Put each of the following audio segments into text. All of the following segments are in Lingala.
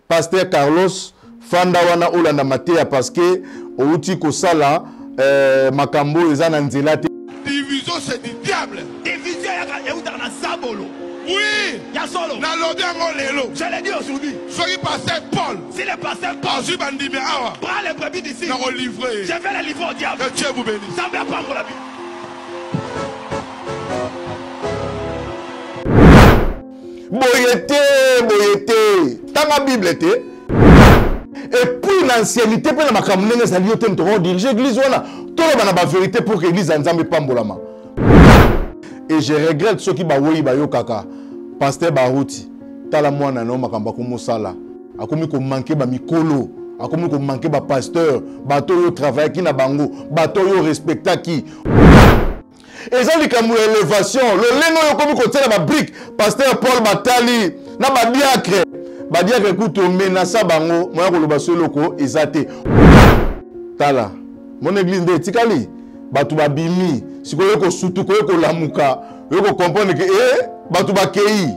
Pasteur Carlos fanda wana olanda mateya parce que outi kosala euh, makambo oyo eza na nzela te. Division c'est du diable. Division eyaka eutaka na zabolo. Oui. Ya solo. Nalobi yango lelo. Je le dis aujourd'hui. Soki pasteur Paul. Si le pasteur Paul. Azui bandimi awa. Prends les brebis d'ici. Nako livrer. Je vais les livrer au diable. Que Dieu vous bénisse. Nzambe apambola bino. Boye te, boye te. Tanga Bible te. Et puis na anciennité mpe na makambo ndenge ezali yo te moto oko dirige église wana. Toloba na ba vérité pour que église ya Nzambe epambolama. Et je regrette soki baweyi bayokaka pasteur Baruti tala mwana na yo makambo akomosala akomi komanke ba mikolo akomi komanke ba pasteur bato oyo travaillaki na bango bato oyo respectaki eza likambo ya elevation lolenge oyo okomi kotiela babrike paster paul batali na badiacre badiacre kutu omenasa bango moya koloba so eloko eza te tala mon église nde etikali bato babimi sikoyo kosutuka oyo kolamuka oyo kocomprendre ke e bato bakei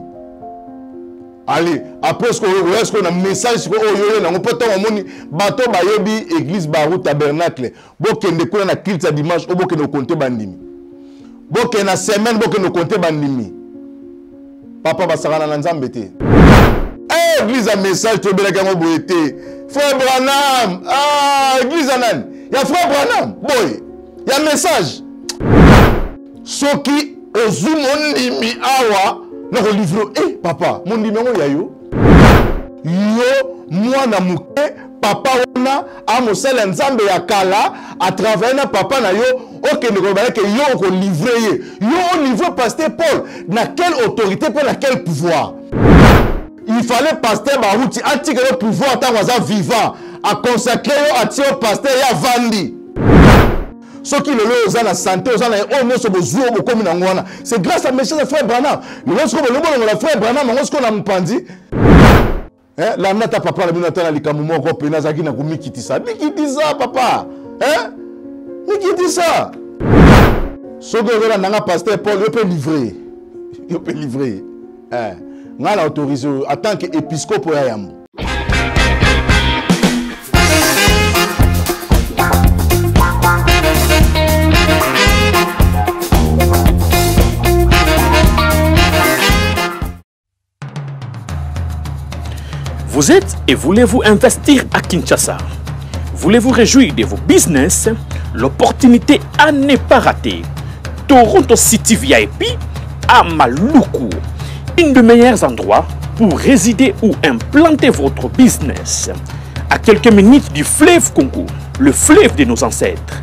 allez après sikoyo oya sikoyo na message sikoyo oyo oye nango mpo ntango omoni bato bayebi église barou tabernacle Bokende kuna na culte ya dimanche oyo bokende kokonte bandimi. Bokende na semaine bokende kokonte bandimi. Papa basakana na Nzambe te. Eh, église ya message toyebelaki yango boye te. Frère Branham, ah, église ya nani? Ya Frère Branham, boye. Ya message. Soki ozwi mondimi awa na kolivre eh papa mondimi yango ya yo yo mwana moke papa wana amosali ya nzambe ya kala atravaille na papa na yo okende koloba yake yo okolivre ye yo olivre pasteur paul na quelle autorité mpe na quel pouvoir il fallait pasteur baruti atika yo pouvoir ntango aza vivant aconsacre yo atie yo pasteur ye avandi soki lelo oza na sante oza na oyo nyonso bozwi oyo bokomi nango wana c'est grâce à message ya frère branham lelo sikoyo bolingi bolongola frère branham yango sikoyo na mopanzi eh, landa ata papa na bino ata na likambo moko mpena azalaki na komikitisa mikitisa papa eh? mikitisa soki ozolanda nga pasteur paul yo mpe livre yo mpe livre eh, ngai na autorise oyo en tant que épiscopo ya yambo Vous êtes et voulez-vous investir à Kinshasa? Voulez-vous réjouir de vos business? L'opportunité à ne pas rater. Toronto City VIP à Maluku. Une des meilleurs endroits pour résider ou implanter votre business. À quelques minutes du fleuve Congo, le fleuve de nos ancêtres.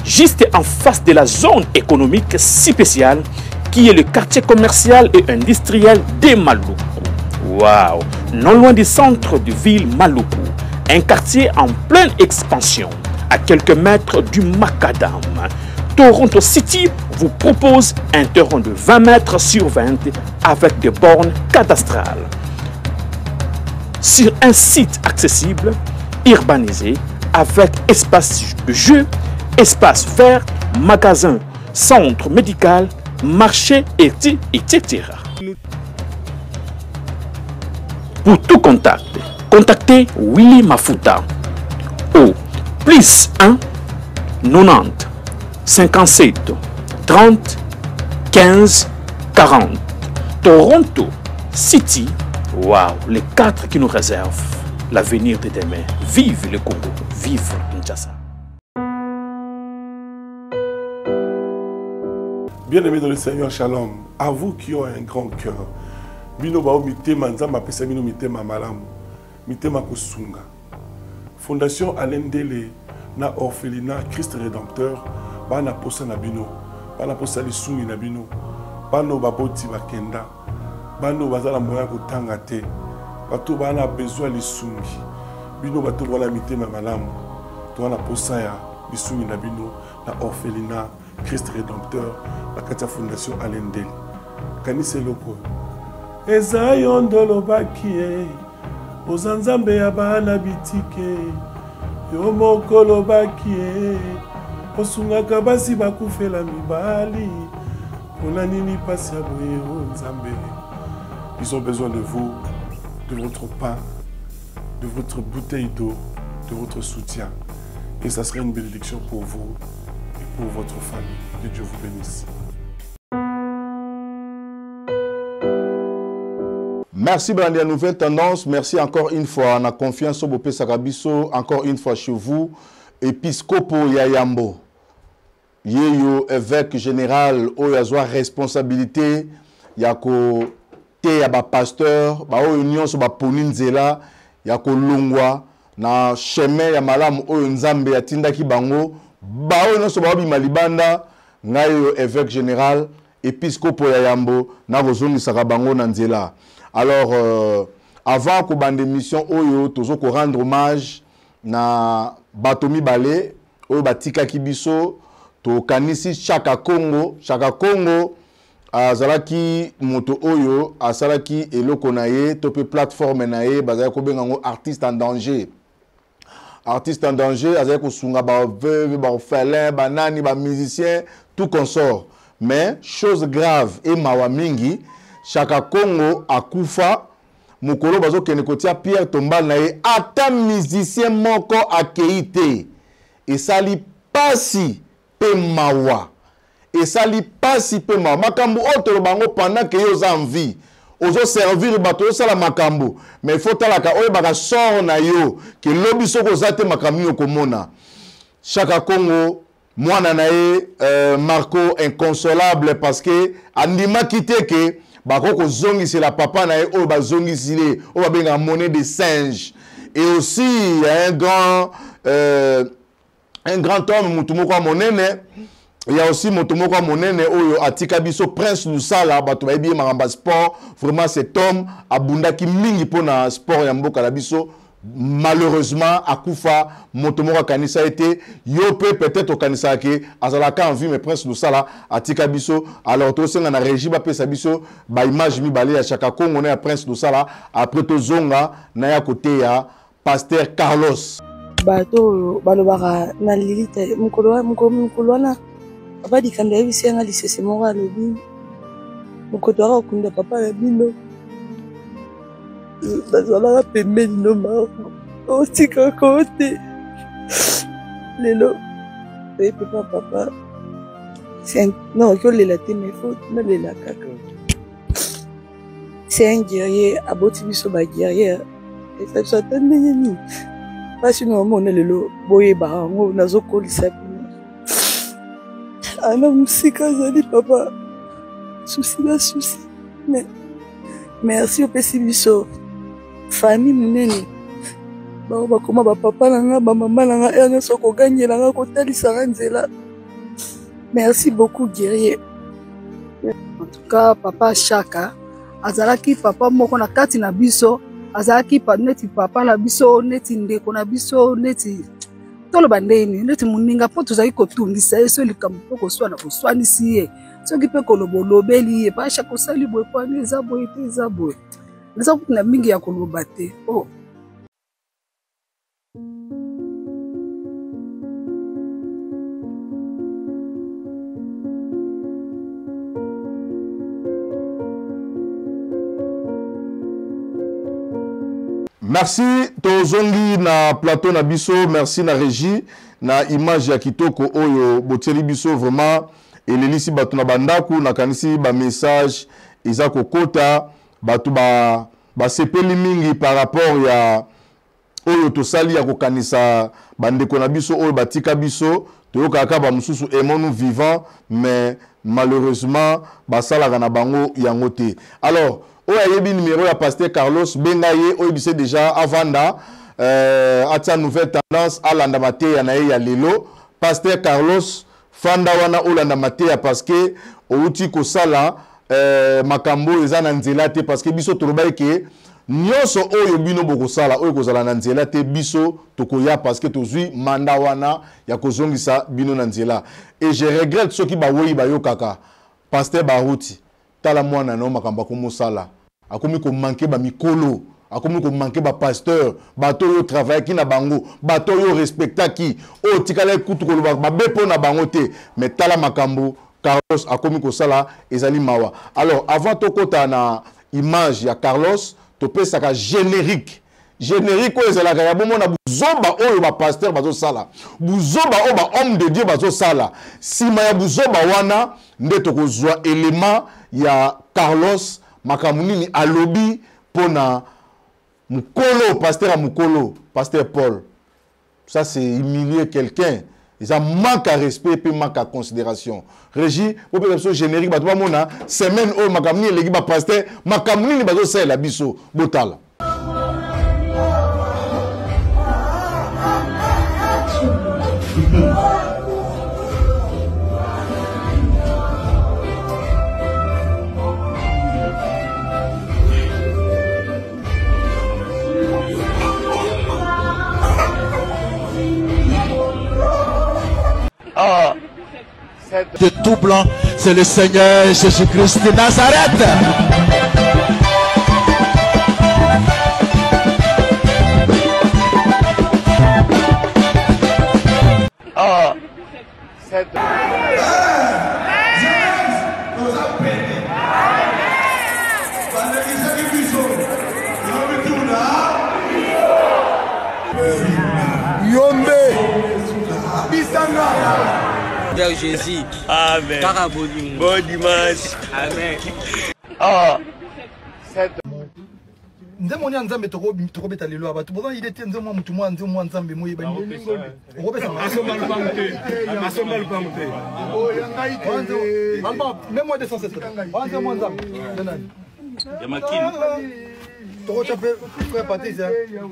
Juste en face de la zone économique si spéciale qui est le quartier commercial et industriel de Maluku. Waouh! Non loin du centre de ville Maluku, un quartier en pleine expansion, à quelques mètres du Macadam. Toronto City vous propose un terrain de 20 mètres sur 20 avec des bornes cadastrales. Sur un site accessible, urbanisé, avec espace de jeu, espace vert, magasin, centre médical, marché, etc. Pour tout contact, contactez Willy Mafuta au plus 1 90 57 30 15 40. Toronto City, waouh, les quatre qui nous réservent l'avenir de demain. Vive le Congo, vive Kinshasa. Bien-aimés dans le Seigneur, shalom. À vous qui ont un grand cœur. Bino bao mitema nzambe apesa bino mitema malamu. Mitema kosunga. Fondation Alain Ndele na orphelinat Christ Redempteur bana posa na bino. Bana posa lisungi na bino. Bana oyo baboti bakenda. Bana oyo baza na moyen ya kotanga te. Bato oyo bana besoin ya lisungi. Bino bato wana mitema malamu. Toza na posa ya lisungi na bino na orphelinat Christ Redempteur na kati ya Fondation Alain Ndele. Kanisa eloko oyo. Eza yo nde olobaki ye, oza Nzambe ya bana bitike. Yo moko olobaki ye, osungaka basi bakufela mibali. Pona nini pasi ya boye o Nzambe? Ils ont besoin de vous, de votre pain, de votre bouteille d'eau, de votre soutien. Et ça sera une bénédiction pour vous et pour votre famille. Que Dieu vous bénisse. Merci Brandi à Nouvelle Tendance. Merci encore une fois. Na confiance au Bopé Sakabiso. Encore une fois chez vous. Episcopo Yayambo. Yeyo évêque général oyo azwa responsabilité ya koteya bapasteur baoyo nyonso baponi nzela ya kolongwa na chemin ya malamu oyo nzambe atindaki bango baoyo nyonso baobima libanda ngai oyo évêque général episkopo ya yambo nakozongisaka bango na nzela alors euh, avant kobanda émission oyo tozo korendre hommage na bato mibale oyo batikaki biso tokanisi Chaka Congo. Chaka Congo azalaki moto oyo asalaki eloko na ye to mpe plateforme na ye bazalaki kobenga yango artiste en danger. Artiste en danger azalaki kosunga baveuve, baorphelin, banani, bamusicien, tout consort. Mais chose grave et mawa mingi, Chaka Congo akufa mokolo bazokende kotia pierre tombale na ye ata musicien moko akei te esali pasi pe mawa esali pasi pe mawa makambo oyo toloba yango pendant ke yo oza en vie ozo servir bato ozosala makambo mais faut talaka oyebaka sort na yo ke lobi soki oza te makambo nini okomona Shaka Kongo mwana na ye euh, Marco inconsolable parce que andimaki te ke bakoki kozongisela papa na ye oyo bazongisile oyo babengaka monnaie de singe et aussi il y a un grand euh, un grand homme motu moko ya monene il y a aussi moto moko ya monene oyo atika biso prince lusala bato bayebi ye makambo ya sport vraiment cet homme abundaki mingi mpo na sport ya mboka na biso malheureusement akufa moto moko akanisa ye te yo mpe peut-être okanisaka ke azalaka en vie mais prince lusala atika biso alors tosenga na régie bapesa biso baimage mibale ya chaka kongo na ya prince lusala après tozonga na ya koteya pasteur carlos bato oyo balobaka na lilita mokolo mokolo wana papa likambo ayebisi yanga lisese moko alobi mokoto aka kokunda papa na bino bazalaka pembeni no maro otikaka o te lelo oye pepa papa non oki olela te mais faut nalela kaka c'est un guerrier aboti biso ba guerrière eza biso ata ndenge nini mpasi na omona lelo boyebaka yango nazokolisa bino ana mosika azali papa susi na susi mais merci opesi biso famille monene bango bakoma bapapa na nga bamama na nga heure nyonso kogangela nga kotalisa nga nzela merci beaucoup guerrier en tout cas papa shaka azalaki papa moko na kati na biso azalaki neti papa na biso neti ndeko na biso neti toloba ndenge nini neti moninga mpo tozalaki kotungisa ye so likambo mpo koswana koswanisi ye soki mpe koloba olobeli ye pasha kosali boye pwani eza boye te eza boye naza kutu na mingi ya koloba te oh. Merci tozongi na plateau na biso merci na régie na image ya kitoko oyo botieli biso vraiment elelisi bato na bandako nakanisi bamessage eza kokota bato ba basepeli mingi par rapport ya oyo tosali ya kokanisa bandeko na biso oyo batika biso toyokaka kaka bamosusu aimons nous vivant mais malheureusement basalaka na bango yango te alors oyo ayebi numero ya pasteur carlos benga ye oyebise déjà avanda euh, atia nouvelle tendance alanda mateya na ye ya lelo pasteur carlos fanda wana olanda mateya parce que outi kosala euh, makambo oyo eza na nzela te parce que biso tolobaki ke nyonso oyo bino bokosala oyo ekozala na nzela te biso tokoya parce que tozwi manda wana ya kozongisa bino na nzela et je regrette soki bawei bayokaka pasteur baruti tala mwana na yo makambo akomosala akomi komanke bamikolo akomi komanke bapasteur bato oyo travaillaki na bango bato oyo respectaki oyo otikalaki kutu koloba mabe mpo na bango te mais tala makambo carlos akomi kosala ezali mawa alors avant tokota na image ya carlos topesaka générique. Générique oyo ezalaka ya bomona buzoba oyo ba pasteur bazosala, buzoba oyo ba homme de Dieu bazosala. Sima ya buzoba wana nde tokozwa élément ya Carlos makambo nini alobi pona mukolo pasteur ya mukolo pasteur Paul. Ça c'est humilier quelqu'un. Eza manque à respect pe manque à considération. Régie, bopesa biso générique bato bamona semaine oyo makambo nini eleki ba pasteur, makambo nini bazosalela biso botala. Ah. De tout blanc, c'est le Seigneur Jésus-Christ de Nazareth. Ah. C'est... Yombe Bisanga Vers Jésus. Amen. Kaka bolingo. Bon dimanche. Amen. Ah. C'est nzembo ya nzambe tokobeta lelo ya bato boza ide te nzembo ya motu mwa nzembo ya nzambe moyebani okopesasomba lupango te asomba lupango te meme mwa 207 nzembo ya nzambe nani ya makini tokotya mpe frère patrice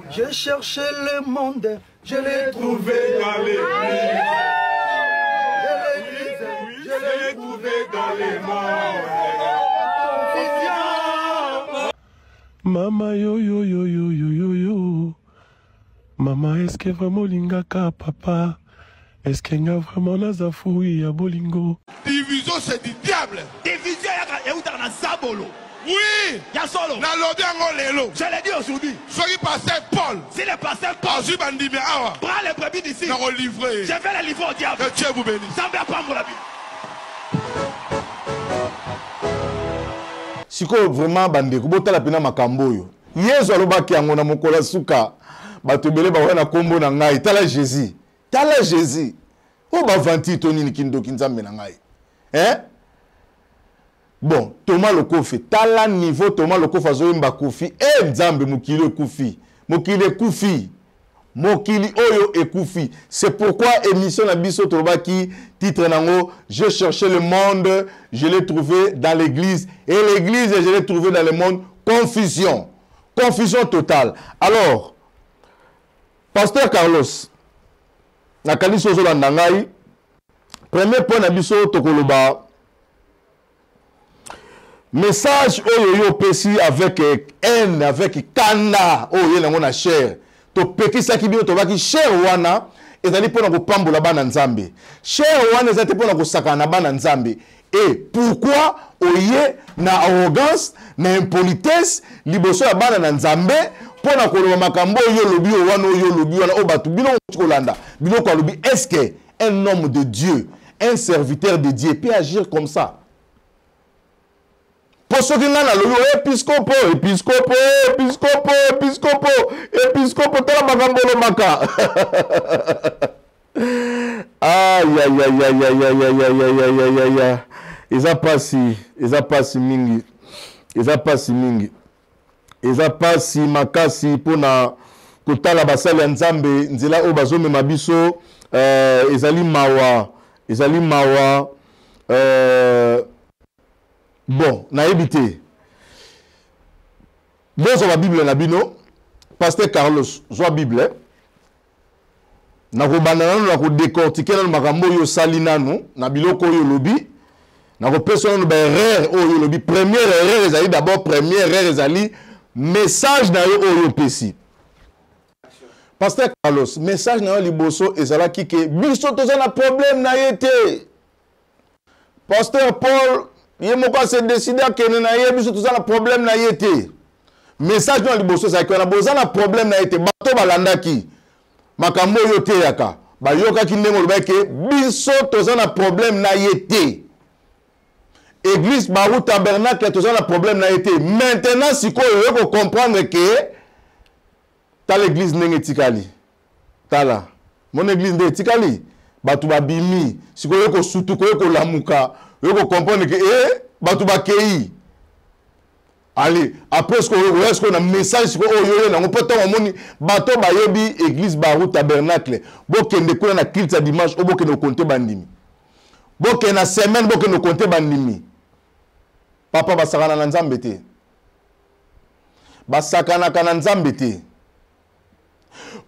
j'ai cherché le monde je l'ai trouvé dans les je l'ai trouvé dans les mondes. Mama yo yo yo yo yo yo yo Mama est-ce que vraiment olingaka papa Est-ce que nga vraiment naza fruit ya bolingo Division c'est du diable. Division eutaka na zabolo. Oui. Ya solo. Nalobi yango lelo. Je l'ai dit aujourd'hui. Soki pasteur Paul. Si le pasteur Paul. Azui bandimi awa. Prends les brebis d'ici. Nako livrer. Je vais les livrer au diable. Que Dieu vous bénisse. Nzambe apambola bino. Sikoyo vraiment bandeko botala pena makambo oyo Yesu alobaki yango na mokolo ya suka bato ebele bakoya na kombo na ngai. Tala Jésus, tala Jésus oyo baventure to nini kindoki nzambe na ngai hein? Bon, Thomas Lokofe, tala niveau Thomas Lokofe azoyemba Kofi. Eh nzambe mokili ekufi, mokili ekufi, mokili oyo ekufi. C'est pourquoi émission na biso tolobaki titre nango je cherchais le monde, je l'ai trouvé dans l'église et l'église je l'ai trouvé dans le monde. Confusion, confusion totale. Alors, Pasteur Carlos, nakanisi ozolanda ngai. Premier point na biso tokoloba message oyo yo opesi avec haine, avec kanda oyo ye nango na chair. Topekisaki bino, tolobaki chair wana ezali mpona kopambola bana Nzambe. Chair wana ezali te mpona kosakana na bana Nzambe. Et pourquoi oye na arrogance, na impolitesse liboso ya bana na Nzambe mpona koloba makambo oyo olobi oyo wana, oyo olobi wana, oyo bato bino kolanda biloko alobi? Est-ce que un homme de Dieu, un serviteur de Dieu peut agir comme ça? Po soki nga nalobi oyo episcopo, episcopo, episcopo, episcopo, episcopo, tala makambo olobaka. Aïe, aïe, aïe, aïe, aïe, aïe, aïe, aïe, aïe, aïe, aïe, aïe. Eza pasi, eza pasi mingi. Eza pasi mingi. Eza pasi makasi mpona kotala basali ya Nzambe nzela oyo bazomema biso. Ezali mawa, ezali mawa. Bon, nayebi te. Bozwa ba Bible na bino. Pasteur Carlos, zwa Bible. Nakobanda nanu na kodécortiquer nanu makambo oyo osali nanu na biloko oyo olobi. Nakopesa nanu ba erreur oyo olobi. Première erreur ezali d'abord, première erreur ezali message na yo oyo opesi. Pasteur Carlos, message na yo liboso ezalaki ke biso toza na problème na ye te. Pasteur Paul, ye moko a se décider akende na ye, biso toza na problème na ye te. Message na liboso ezalaki wana, boza na problème na ye te. Bato balandaki makambo oyo oteyaka, bayokaki ndenge olobaki ke biso toza na problème na ye te. Église Baruti Tabernacle toza na problème na ye te. Maintenant sikoyo oyo ko comprendre ke Tala église ndenge etikali. Tala. Mon église nde etikali. Bato babimi. Sikoyo kosutuka, oye kolamuka, oye kocomprendre ke eh, bato bakei. Allez, après sikoyo oya sikoyo na message sikoyo oyo oye nango mpo ntango omoni bato bayebi église Baru Tabernacle, bokende kuna na culte ya dimanche oyo bokende kokonte bandimi. Bokende na semaine bokende kokonte bandimi. Papa basakana na Nzambe te. Basakanaka na Nzambe te.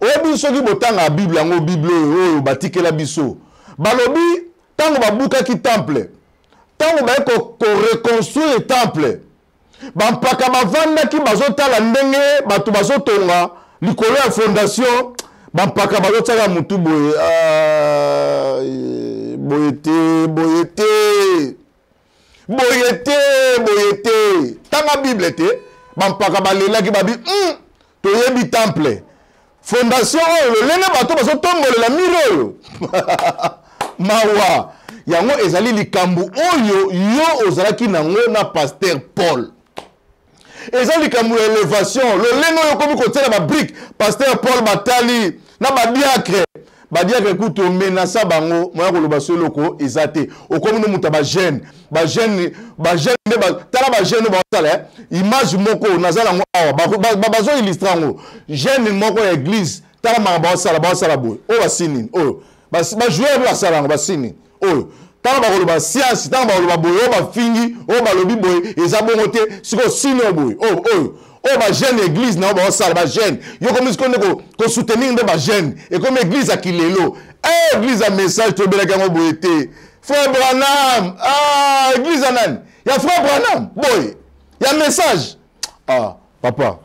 Oyebi soki botanga Bible yango Bible oyo oyo batikela biso. Balobi ntango babukaki temple, ntango baye ko, ko reconstruire temple, bampaka bavandaki bazotala ndenge bato bazotonga likolo ya fondation, bampaka bazotiaka motu boye, ah, boye te, boye te. Boye te, boye te. Tanga Bible te. Bampaka balelaki babi, toyebi temple. Fondation oyo lolenge bato bazotombolela mur oyo. Mawa. Yango ezali likambo oyo yo ozalaki nango na Pasteur Paul. Eza likambo ya elevation. Lolenge oyo okomi kotiela ba brique, Pasteur Paul batali na ba diacre. Ba diacre kutu omenasa bango, moya koloba so eloko eza te. Okomi no moto ya ba jeune, ba jeune, ba jeune nde ba, tala ba jeune ba sala, eh? Image moko naza nango awa, bazo illustrer yango. Jeune moko ya église, tala makambo basala, basala boye. Oyo basini nini? Oyo. Ba, ba joueur ba sala yango, basini nini? Oyo. Tala bakoloba science, tala bakoloba boye, oyo bafingi, oyo balobi boye, eza bongo te. Sikoyo sini oyo boye, oyo, oyo. Oyo ba jeune église na oyo basala ba jeune. Yo komi sikoyo nde ko soutenir nde ba jeune. Ekomi église ya kilelo. Eh, église ya message tobelaki yango boye te. Frère Branham, ah, église ya nani? Ya Frère Branham, boye. Ya message. Ah, papa.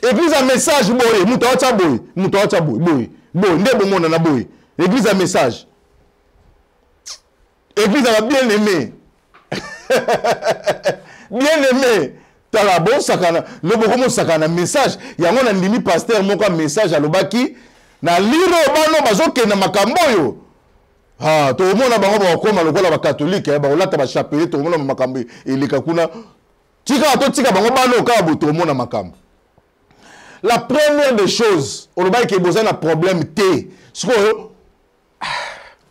Église ya message boye, moto atia boye, moto atia boye, boye. Boye nde bomona na boye. Église ya message. Église ya bien aimé. Bien aimé. Tala bosakana, lobo mosakana message. Yango na ndimi pasteur moko message alobaki na liro bano bazokenda makambo oyo. Ah, tokomona bango bakokoma lokola ba catholique, eh, bakolata ba chapelet, tokomona makambo eleka kuna. Tika totika bango bano kaka boye tokomona makambo. La première des choses, olobaki ke boza na problème te. Sikoyo,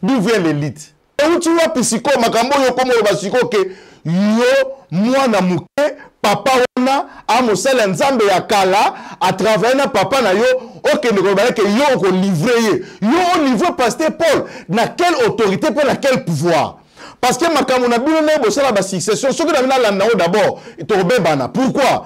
d'où vient l'élite? Euti wapi sikoyo makambo oyo okoma oloba sikoyo ke yo mwana moke papa wana amosali ya Nzambe ya kala a travailler na papa na yo okende koloba ke yo okolivre ye. Yo olivre pasteur Paul na quelle autorité mpe na quel pouvoir? Parce que makambo na bino ndenge bosala ba succession soki na bino alanda yango d'abord tokobebana. Pourquoi?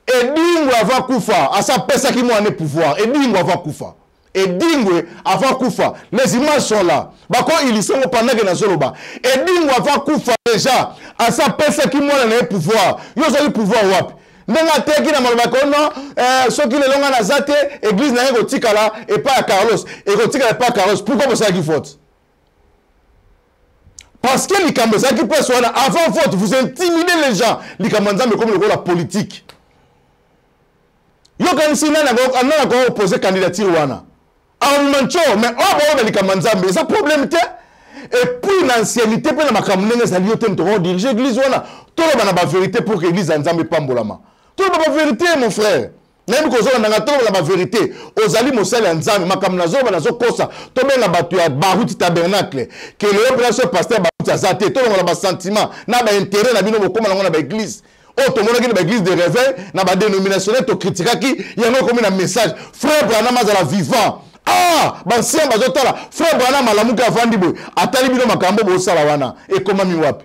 Edingwe avant kufa asa apesaki mwana pouvoir. Edingwe avant kufa. Edingwe avant kufa. Les images sont là. Bako illisengo pendant que nazoloba. Edingwe avant kufa déjà asa apesaki mwana na ye pouvoir. Yo ozali pouvoir wapi? Ndenge ateki na maloba ko non, soki lelo nga naza te, église na ye ekotikala epai ya Carlos. Ekotikala epai ya Carlos. Pourquoi bosalaki vote? Parce que likambo ezalaki place wana avant vote, vous intimidez les gens. Likambo ya Nzambe ekomi lokola politique. Yokanisi nani akoki koposer candidature wana? Armancho, mais oyo baoyo likambo ya Nzambe eza problème te. Et puis na ancienneté mpe na makambo ndenge ezali yo te moto okoki diriger église wana. Toloba na ba vérité pour que église ya Nzambe epambolama. Toloba ba vérité mon frère. Nayebi kozonga nanga toloba na ba vérité. Ozali mosali ya Nzambe, makambo nazoloba nazokosa. Tobenga bato ya Baruti Tabernacle. Ke lelo mpe so pasteur Baruti aza te. Tolongola ba sentiment na ba intérêt na bino bokoma nango na ba église. Oyo tomonaki na ba église de réveil, na ba dénominationnel tokritikaki, yango ekomi na message. Frère Branham azala vivant. Ah, ba ancien bazotala. Frère Branham alamuki avandi boye. Atali bino makambo bosala wana. Ekomami wapi?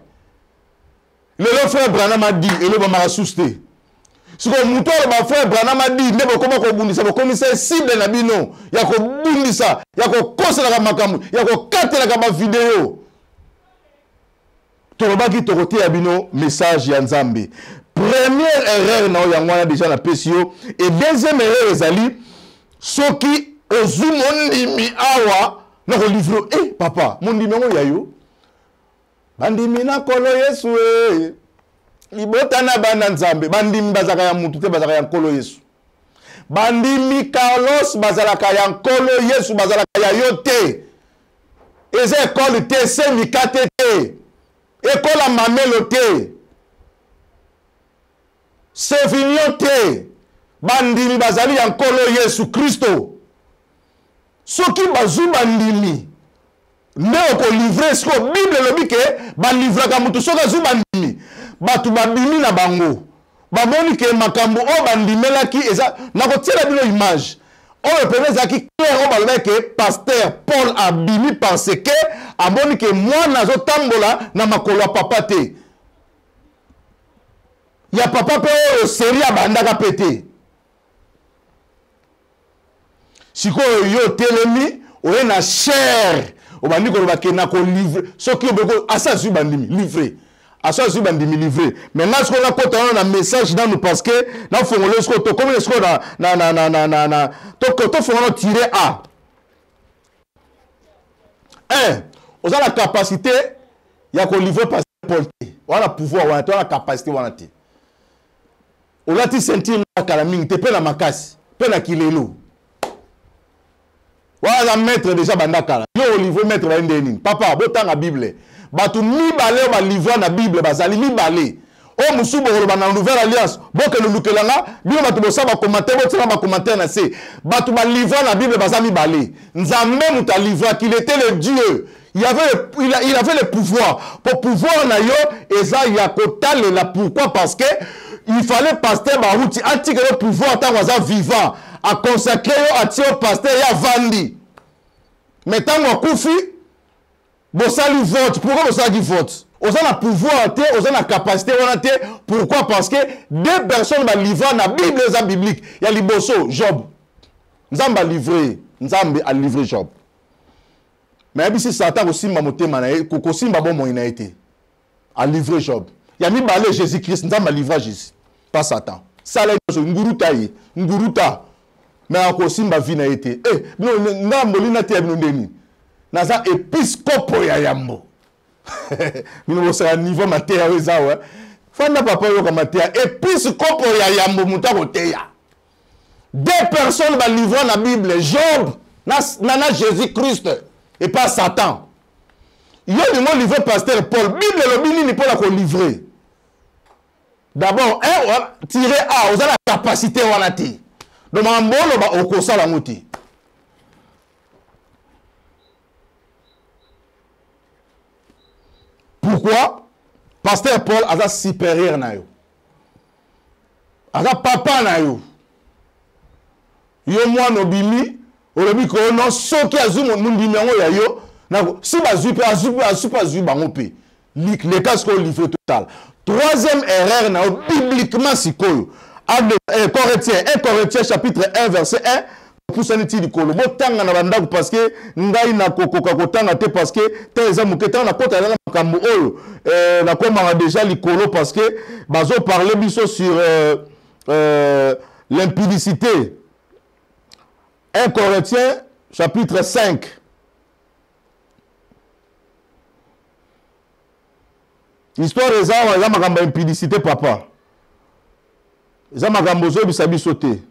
Lelo frère Branham a dit, elobamaka susu te. Sikoyo moto aloba frère Branham a dit, nde bokoma kobundisa, bokomisa ye cible na bino ya kobundisa, ya kokoselaka makambo, ya kokatelaka ba video. Tolobaki tokoteya bino message ya Nzambe. Première erreur na yo yango wana déjà napesi yo. Et deuxième erreur ezali soki ozwi mondimi awa na kolivre. Eh papa, mondimi yango ya yo. Bandimi na Nkolo Yesu e. Libota na bana Nzambe. Bandimi bazalaka ya mutu te, bazalaka ya Nkolo Yesu. Bandimi Carlos bazalaka ya Nkolo Yesu, bazalaka ya yo te. Eza ekole te, semika te te. Ekola mamelo te. Sevignon te. Bandimi bazali ya Nkolo Yesu Kristo. Soki bazwi bandimi nde okolivre. Sikoyo Bible elobi ke balivraka motu soki azwi bandimi. Bato babimi na bango, bamoni ke makambo oyo bandimelaki eza. Nakotiela bino image oyo mpenza ezalaki clair, oyo balobaki ke pasteur Paul abimi parce que amoni ke mwana azotambola na makolo ya papa te, ya papa mpe oyo seri abandaka mpe te. Sikoyo yo otelemi, oye na chair, obandi koloba ke na kolivre. Soki obeko asa azwi bandimi, livre asa azwi bandimi, livre. Mais nga sikoyo nakota wana na message nanu, parce que nafongole sikoyo, tokomi na sikoyo na na na na na na tofongola tire a 1. Oza na capacité ya kolivre pasteur Paul te, wana pouvoir wana te, wana capacité wana te. Olati ceinture na kala mingi te, mpe na makasi mpe na kilelo wana aza maître déjà banda kala. Yo olivre maître baye nde nini? Papa, botanga Bible. Bato mibale oyo balivra na Bible bazali mibale. Oyo mosusu bokoloba na Nouvelle Alliance, bokende olukela nga. Bino bato bosala bacommentaire, botiela bacommentaire na se. Bato balivra na Bible baza mibale. Nzambe moto alivraki, il était le Dieu, il avait le, il, il avait le pouvoir. Po pouvoir na yo eza ya kotalela. Pourquoi? Parce que il fallait pasteur Baruti atika yo pouvoir ntango aza vivant, aconsacre yo, atie yo pasteur, ye avandi. Mais ntango akufi, bosali vote. Pourquoi bosalaki vote? Oza na pouvoir te, oza na capacité wana te. Pourquoi? Parce que deux personnes balivra na Bible, eza biblique. Ya liboso, Job. Nzambe alivre, Nzambe alivre Job, mais ayebisi Satan kosimba motema na ye, kosimba bomoi na ye te. Alivre Job. Ya mibale, Jésus Christ. Nzambe alivra Jésus, pas Satan. Sala nyonso, nguruta ye, nguruta, mais akosimba vie na ye te. Eh, bino ngambo lina te ya bino nde nini? Naza episkopo ya yambo. Bino bosala niveau mateya oyo eza awa. Fanda papa, oyoka mateya. Episkopo ya yambo, moto akoteya. Deux personnes balivra na Bible, Job na Jésus Christ, et pas Satan. Yo olingo livre pasteur Paul, Bible elobi nini mpona kolivre? D'abord un tiré a, oza na capacité wana te. Donc makambo oloba, okosala yango te. Pourquoi? Pasteur Paul aza supérieur na yo, aza papa na yo. Yo mwana obimi, olobi ko non, soki azwi mondimi yango ya yo, si bazwi mpe azwi mpe azwi mpe azwi bango mpe leka sikoyo livre total. Troisième erreur na yo bibliquement sikoyo, Corinthiens, 1 Corinthiens chapitre 1 verset 1. Opusani ti likolo, botanga na bandako, parce que ngai nakokoka kotanga te, parce que te eza moke. Ntango nakota na makambo oyo, nakomaka déjà likolo, parce que bazoparle biso sur l'impudicité. 1 Corinthiens chapitre 5. Histoire eza awa, eza makambo ya impudicité. Papa, eza makambo ozoyebisa biso te.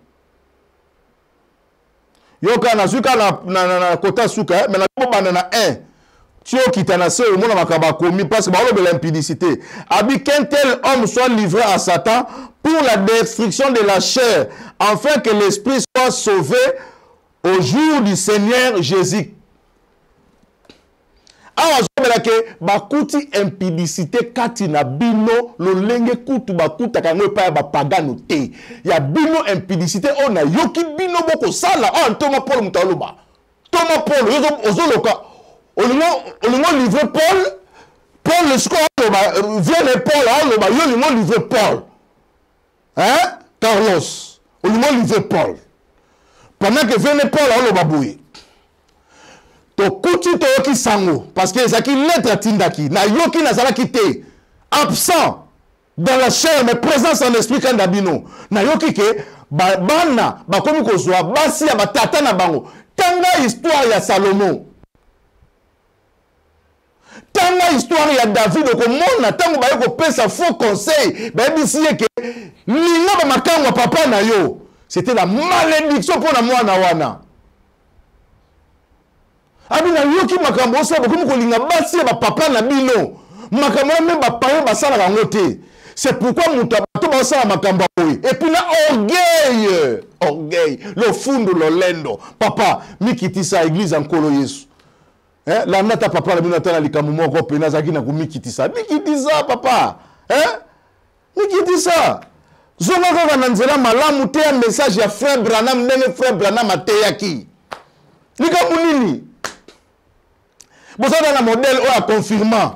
Yoka, nazwi kaka na kota suka, eh, mais nabobanda na 1 ti okita na se, omona makambo akomi, parce que baolobela impudicité. Abi qu'un tel homme soit livré à Satan pour la destruction de la chair, afin que l'esprit soit sauvé au jour du Seigneur Jésus. Awa azobela ke bakuti impudicité kati na bino, lolenge kutu bakutaka yango epai ya bapagano te. Ya bino impudicité oyo nayoki bino bokosala oyo, ntoma Paul moto aloba. Ntoma Paul, ozoloka olingo livre Paul. Paul sikoyo aloba, viene Paul aloba, yo olingo livre Paul, hein? Carlos, olingo livre Paul pendant que viene Paul aloba boye: tokuti, toyoki sango, parce que ezalaki lettre atindaki, nayoki, nazalaki te, absent dans la chair mais présence en esprit kanda bino. Nayoki ke bana bakomi kozwa basi ya batata na bango. Tanga histoire ya Salomo, tanga histoire ya David, okomona ntango baye kopesa faux conseil, bayebisi ye ke linga bamakango ya papa na yo. C'était la malédiction mpo na mwana wana. Abi nayoki makambo osala, bokomi kolinga basi ya bapapa na bino. Makambo wana me bapaye basalaka yango te. C'est pourquoi moto ya bato baosala makambo ya boye epuis na orgueil, orgueil, lofundu, lolendo. Papa, mikitisa, eglise ya Nkolo Yesu. Eh, landa ata papa na bino ata na likambo moko mpena azalaki na komikitisa. Mikitisa papa, eh? Mikitisa, zonga kaka na nzela malamu, teya message ya frère Branham ndenge frère Branham ateyaki. Likambo nini? Bozala na modèle oyo aconfirma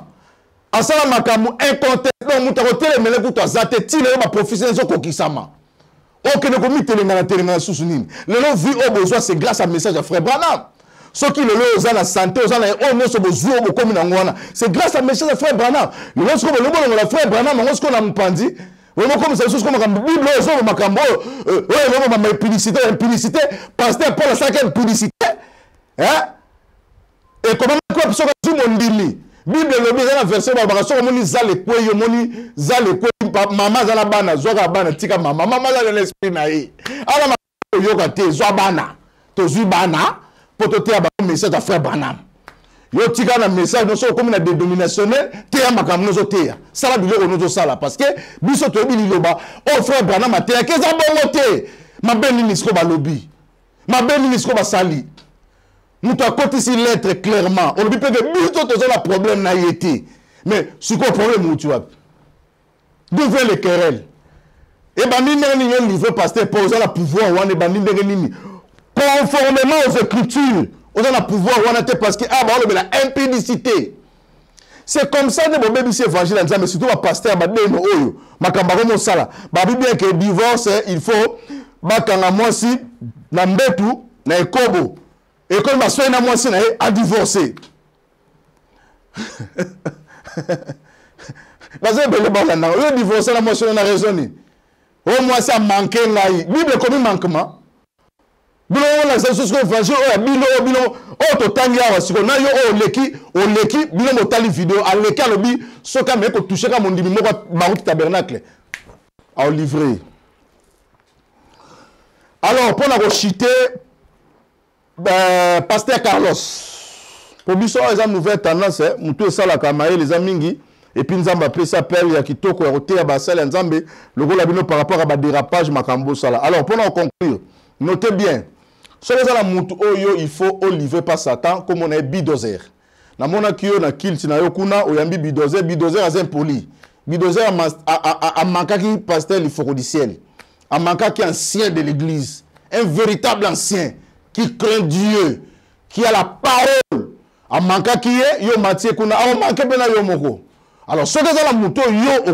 asala makambo inconteste, donc moto akotelemele kutu aza te. Ti lelo baprofesi ezokokisama. Okende komitelengana telengana susu nini? Lelo vie oyo bozwa, c'est grâce à message ya frère Branham. Soki lelo oza na santé, oza na oyo nyonso bozwi oyo bokomi nango wana, c'est grâce à message ya frère Branham. Lelo sikoyo bolingi bolongola frère Branham yango sikoyo na mopanzi, bokomisa lisusu sikoyo makambo Bible oyo ezoloba makambo oyo oyo elobama impudicité. Impudicité, pasteur Paul asalaki impudicité, hein? Ekomamaki wapi? Soki azwi mondimi, Bible elobi, eza na verset balobaka, soki omoni zala ekwei, omoni zala ekwei, mama aza na bana, zwaka bana, tika mama, mama aza na esprit na ye ala oyoka te, zwa bana. Tozwi bana mpo toteya bango message ya frère Branham. Yo tika na message nyonso, okomi na dénominationnel, teya makambo nyonso, teya, sala biloko nyonso osala, parce que biso toyebi liloba oyo frère Branham ateyaki eza bongo te. Mabe nini sikoyo balobi? Mabe nini sikoyo basali? Moto akotisi lettre clairement, olobi mpe ke biso toza na problème na ye te, mais sikoyo problème outi wapi? D'où vient le querelle? Ebandi ndenge nini? Yo livre pasteur mpo oza na pouvoir wana, ebandi ndenge nini? Conformément aux écritures, oza na pouvoir wana te, parce que ah, baolobela impudicité. C'est comme ça nde bobebisi évangile ya Nzambe, surtout bapasteur badeno oyo makambo akomosala. Babi bien ke divorce, il faut bakanga mwasi na mbetu na ekobo, ekomi baswai na mwasi na ye adivorce. Baza ebele balandaka oyo divorce na mwasi oyo na raison nini? Oyo mwasi amanke ngai, Bible ekomi manquement. Bino olakisa biso sikoyo évangile oyo ya bino, oyo bino oyo totangi awa sikoyo na yo oyo oleki, oleki bino botali video, aleki alobi soki ameki kotouche kaka mondimi moko baruti tabernacle aolivre. Alors mpo na kochite pasteur Carlos, po biso awa eza nouvelle tendance, eh, motu esalaka mayele eza mingi, epuis Nzambe apesi appel ya kitoko ya koteya basali ya Nzambe lokola bino par rapport ya badérapage makambo osala. Alors mpo na koconclure, notez bien, soki oza na motu oyo il faut olivre pa Satan, komona ye bidozer. Namonaki yo na kilte na yo kuna, oyambi bidozer. Bidozer aza impoli. Bidozer amankaki pasteur Lifoko du Ciel, amankaki ancien de l'église, un véritable ancien qui craint Dieu, qui a la parole. Amankaki ye, yo matie kuna, aomanke mpe na yo moko. Alors soki eza na moto oyo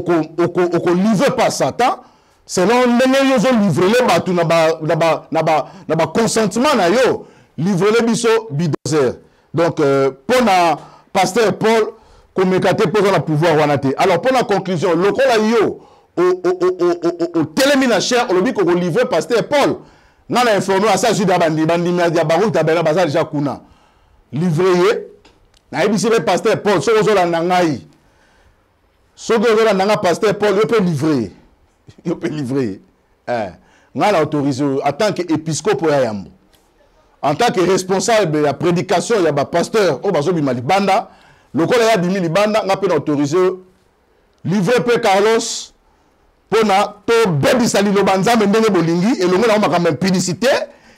okolivre pa Satan, selon ndenge yo ozolivrele bato na baconsentiment na yo, livrele biso bidozer. Donc mpo na pasteur Paul, komeka te mpo oza na pouvoir wana te. Alors mpo na conclusion, lokola yo otelemi na chair, olobi kokolivre pasteur Paul, nga na informe asa azwi da bandimi, bandimi ya Baruch Tabela baza deja kuna, livre ye. Nayebisi mpe pasteur Paul, soki ozolanda ngai, soki ozolanda ngai pasteur Paul, yo mpe livre ye, yo mpe livre ye. Ngai na autorise oyo en tant que épiscope ya yambo, en tant que responsable ya prédication ya bapasteur oyo bazobima libanda, lokola ye abimi libanda, ngai mpe na autorise oyo livre mpe Carlos, mpona tobebisa liloba Nzambe ndenge bolingi, elongo nango makambo ya impudicité,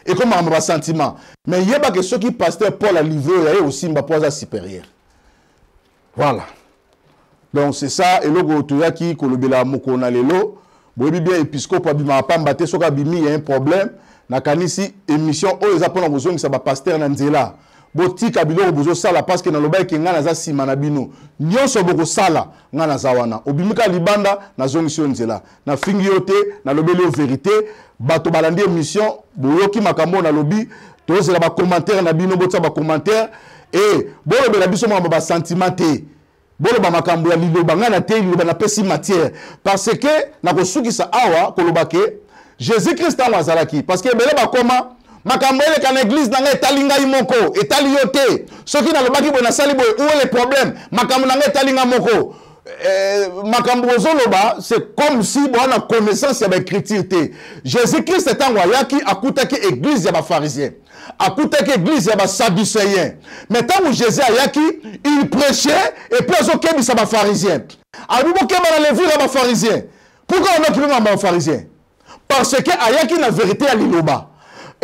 ekoma makambo basentiment. Mais yebake soki pasteur Paul alivre oyo ya ye osimba mpo aza supérieur. Voilà, donc c'est ça eloko toyaki kolobela mokolo na lelo. Boyebi bien, épiscope abimaka pamba te, soki abimi ya un problème. Nakanisi émission oyo eza mpona kozongisa bapasteur na nzela. Botika biloko bozosala, parce que nalobaki ngai naza nsima na bino, nyonso bokosala ngai naza wana. Obimi kaka libanda, nazongisi yo nzela. Nafingi yo te, nalobeli yo vérité. Bato balandi émission, boyoki makambo oyo nalobi, tozela bacommentaire na bino, botia bacommentaire e bolobela biso makambo basentiment te, boloba makambo ya liloba. Ngai nateyi liloba, napesi matière, parce que nakosukisa awa koloba ke Jésus Christ ntango azalaki, parce que ebele bakoma makambo eleka na église na ngai, etali ngai moko, etali yo te. Soki nalobaki boye, nasali boye, où est le problème? Makambo na ngai etali ngai moko. Makambo ozoloba, c'est comme si boa na connaissance ya baécriture te. Jésus Christ ntango ayaki, akutaki église ya bapharisien, akutaki église ya basadducéen, mais ntango Jésus ayaki, il prêchait et puis azokebisa bapharisien. Alobi bokeba na levure ya bafarisien. Pourquoi on okipe makambo ya bafarisien? Parce que ayaki na verite ya liloba.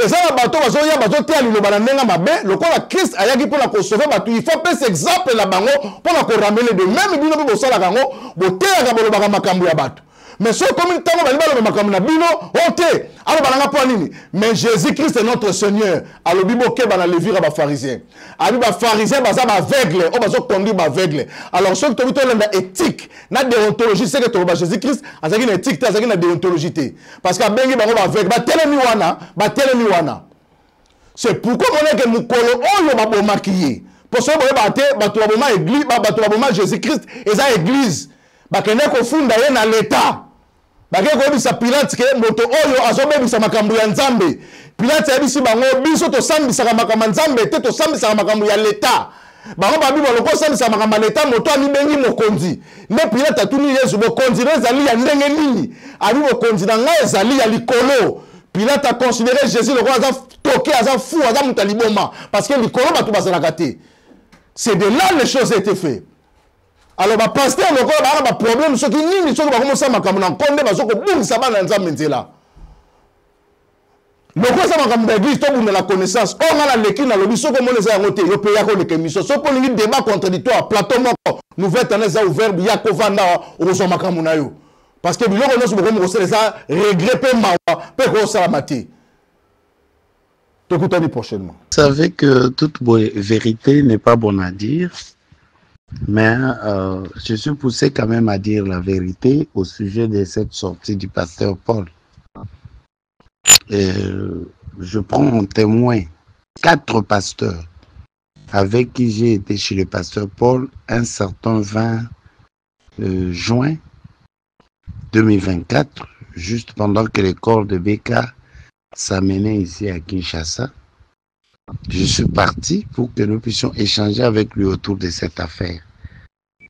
Eza na bato bazoya bazoteya liloba na ndenge mabe, lokola Christ ayaki mpo na kosauve bato, il faut apesa exemple na bango mpo na koramene de meme. Bino mpe bosalaka yango, boteyaka, bolobaka makambo ya bato, mais soki ekomi ntango balingi baloba makambo na bino, o te, aloba nanga mpo ya nini? Mais Jésus Christ notre Seigneur alobi bokeba na levure ya bafarisien. Abi bafarisien baza baaveugle oyo bazoconduire baaveugle. Alors soki tobi tolanda éthique na déontologie, seke toloba Jésus Christ azalaki na éthique te, azalaki na déontologie te, parce que abengi bango baaveugle. Batelemi wana, batelemi wana. C'est pourquoi moneke mokolo oyo babomaki ye, mpo soki boyebaka te, bato baboma église, bato baboma Jésus Christ eza église. Bakende kofunda ye na leta, bakei koyebisa Pilate ke moto oyo azobebisa makambo ya Nzambe. Pilate ayebisi bango, biso tosambisaka makambo ya Nzambe te, tosambisaka makambo ya leta. Bango babi baloko osambisaka makambo ya leta, moto amibengi mokonzi. Nde Pilate atuni Yesu, bokonzi na ezali ya ndenge nini? Abi, bokonzi na ngai ezali ya likolo. Pilate aconsidere Jésus lokola aza toke, aza fou, aza moto ya liboma, parce que likolo bato bazalaka te. C'est de là les choses été fait. Alors bapaster lokola baa na baproblème soki nini, soki bakomosala makambo na nko, nde bazo kobungisa bana ya Nzambe nzela. Lokola eza makambo ya église, tobunda na connaissance. Oyo ngai naleki nalobi, soki omoni eza yango te, yo mpe yaka oleka émission. Soki olingi débat contradictoire, plateau moko nouvelle tendance eza ouvert, ya kovanda, okozwa makambo na yo, parce que biloko nyonso bokomi kosala eza regret mpe mawa mpe ekosalama te. Tokutani prochainement. Vous savez que toute vérité n'est pas bonne à dire, mais je suis poussé quand même à dire la vérité au sujet de cette sortie du pasteur Paul. Et je prends en témoin 4 pasteurs avec qui j'ai été chez le pasteur Paul un certain 20 juin 2024, juste pendant que le corps de Beka s'amenait ici à Kinshasa. Je suis parti pour que nous puissions échanger avec lui autour de cette affaire.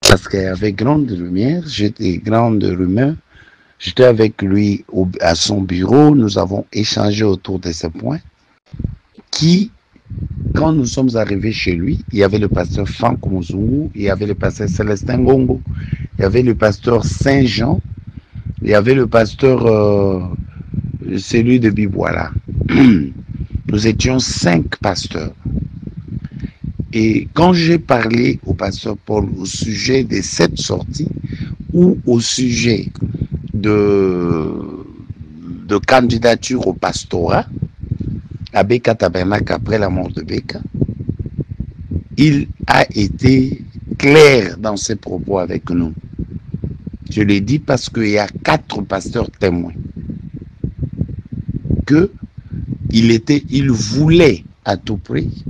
Parce qu'avec grande lumière, j'étais grande rumeur, j'étais avec lui à son bureau, nous avons échangé autour de ce point qui, quand nous sommes arrivés chez lui, il y avait le pasteur Franck Muzungu, il y avait le pasteur Célestin Ngongo, il y avait le pasteur Saint-Jean, il y avait le pasteur, celui de Biboila. Nous étions 5 pasteurs. Et quand j'ai parlé au pasteur Paul au sujet de cette sortie ou au sujet de candidature au pastorat à Beka Tabernacle après la mort de Beka, il a été clair dans ses propos avec nous. Je l'ai dit parce qu'il y a 4 pasteurs témoins que il voulait à tout prix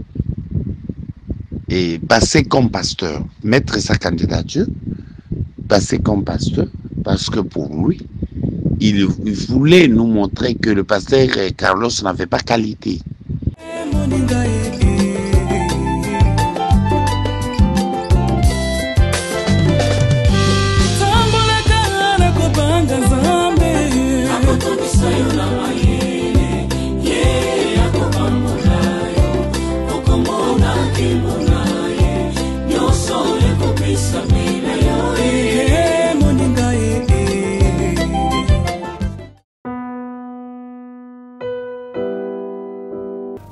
et passer comme pasteur, mettre sa candidature, passer comme pasteur, parce que pour lui, il voulait nous montrer que le pasteur Carlos n'avait pas qualité.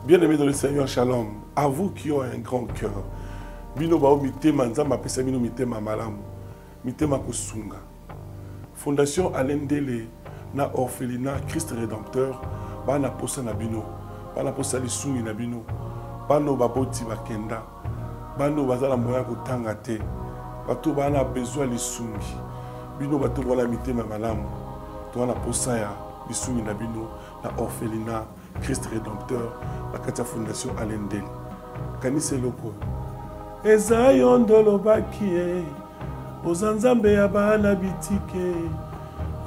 Bien-aimés dans le Seigneur, shalom. À vous qui ont un grand cœur. Bino bao mitema Nzambe apesa bino mitema malamu. Mitema kosunga. Fondation Alain Ndele na orphelinat Christ Rédempteur bana posa na bino. Bana posa lisungi na bino. Bano baboti bakenda. Bano bazala moya kotanga te. Bato bana besoin lisungi. Bino bato bana mitema malamu. To na posa ya lisungi na bino na orphelinat Christ Rédempteur na kati ya Fondation Alain Ndele. Kanisa eloko oyo. Eza yo ndolobaki ye, oza Nzambe ya bana bitike.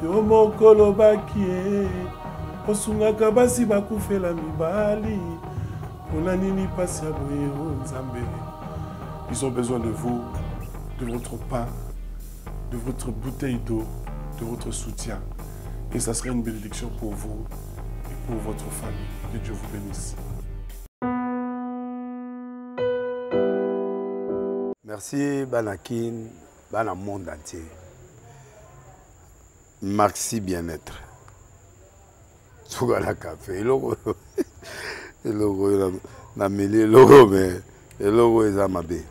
Yo moko lobaki ye, osungaka basi bakufela mibali. Pona nini pasi ya boye o Nzambe? Ils ont besoin de vous, de votre pain, de votre bouteille d'eau, de votre soutien. Et ça sera une bénédiction pour vous et pour votre famille. Que Dieu vous bénisse. Merci Banakin, Bana monde entier. Maxi bien-être. Suka na café eloko eloko oyo nameli eloko me eloko oyo eza mabe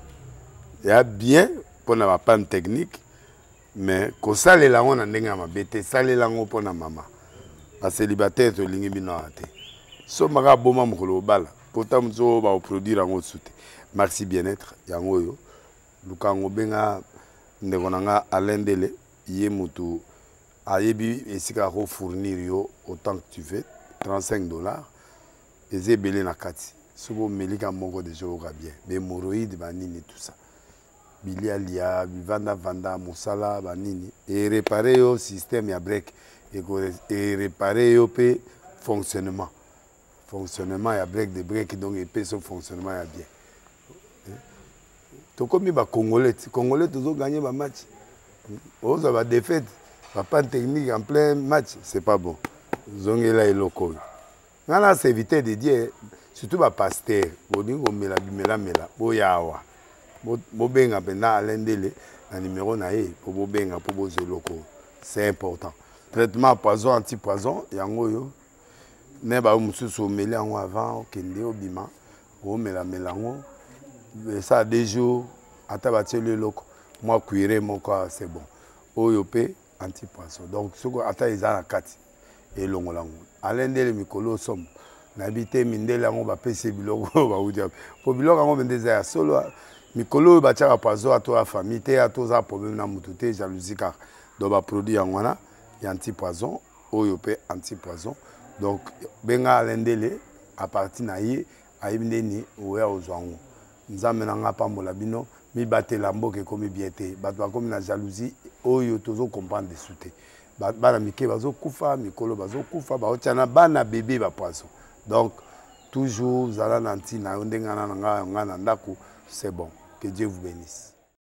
ya bien mpo na bapanne technique mais kosalela yango na ndenge ya mabe te salela yango mpo na mama bacelibataire tolingi bino awa te sombaka aboma mokolo obala pota mosusu oyo bakoproduire yango su te maxi bien-être yango oyo luka yango benga ndeko na nga alain ndele ye motu ayebi esika ako fournir yo autant que tu veux 35 dollars eza ebele na kati soki omeli ka moko deja oyoka bien bahemoroïde banini tout ça bilialia bivandavanda mosala banini erepare yo système ya break erepare yo mpe fonctionnement fonctionnement ya break de break donc epesi yo fonctionnement ya bien tokomi bacongolais ti congolais tozoganye bamatch ozwa badéfaite bapanne technique en plein match c'est pas bon zongela eloko oyo ngai na serviteur de dieu surtout bapaster bolingi komela bimelamela boya awa bobenga mpenza alain ndele na numero na ye mpo bobenga mpo bozwa eloko oyo c'est important traitement poison anti poison yango oyo me bayo mosusu omeli yango avant okende obima omelamela yango esala deux jours ata batieli eloko mwa cuire moko awa c'est bon oyo mpe anti poisson donc soki ata eza na kati elongola yango alain ndele mikolo osomo nayebi te mindele yango bapesi biloko oyo bauti wapi mpo biloko yango mpenza eza ya solo mikolo oyo batiaka poison ato ya famille te ato oza problème na motu te jalousie kaka donc baproduit yango wana ya anti poison oyo mpe anti poison donc benga alain ndele à partir na ye ayebi ndeni oya ozwa yango nzambe na nga apambola bino mibatela mboka ekomi bien te bato bakomi na jalousie oyo tozo comprendre desu te bana mike bazokufa mikolo bazokufa baotya na bana bebe bapoison donc toujours zala na ntina yo ndenge na nga na ndako c'est bon que dieu vous bénisse.